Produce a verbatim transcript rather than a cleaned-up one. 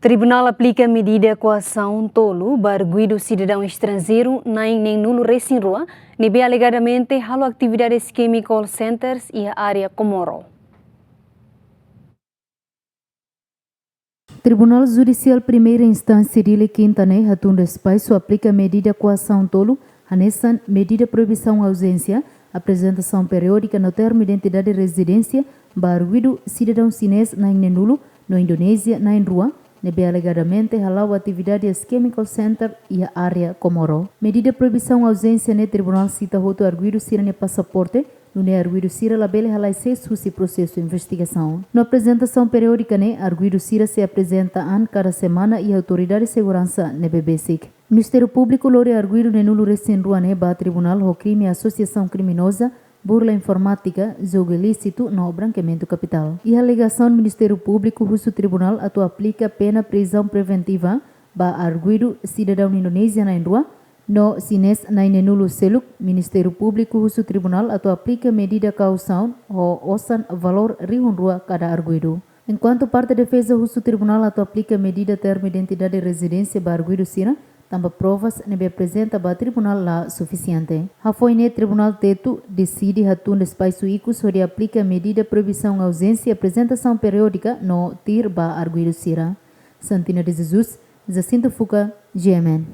Tribunál aplika medida koasaun tolu ba arguidu sidadaun estranjeiru na'in neenulu resin rua, ne'ebé alegadamente halo atividades química call centers iha área Comoro. Tribunál Judisiál Primeira Instánsia Dili Kinta ne'e hatun despaxu aplika medida koasaun tolu, hanesan medida proibisaun auzénsia, aprezentasaun periódika no termu identidade rezidénsia ba arguidu sidadaun xinés na'in neenulu no Indonézia na'in rua, ne'ebé alegadamente hala'o atividades química call center iha área Comoro. Medida proibisaun auzénsia ne'e tribunál sita hotu arguidu sira-nia pasaporte, nune'e arguidu sira labele halai sees husi prosesu investigasaun. No aprezentasaun periódika ne'e arguidu sira sei aprezenta an kada semana iha autoridade seguransa ne'ebé besik. Ministériu Públiku lori arguidu neenulu resin rua ne'e ba tribunál ho krime asosiasaun kriminoza, burla informátika, jogu ilísitu no brankeamentu kapitál. Iha alegasaun Ministériu Públiku husu tribunál atu aplika pena prizaun preventiva ba arguidu sidadaun Indonézia na'in rua no xinés na'in neenulu seluk, Ministériu Públiku husu tribunál atu aplika medida kausaun ho osan valór rihun rua kada arguidu. Enkuantu parte defeza husu tribunál atu aplika medida termu identidade rezidénsia ba arguidu sira, tanba provas ne'ebé aprezenta ba tribunál la sufisiente. Hafoin ne'e tribunál tetu deside hatun despaxu ikus hodi aplika medida proibisaun auzénsia, aprezentasaun periódika no tir ba arguidu sira. Santina de Jesus, Jacinto Fuca, G M N.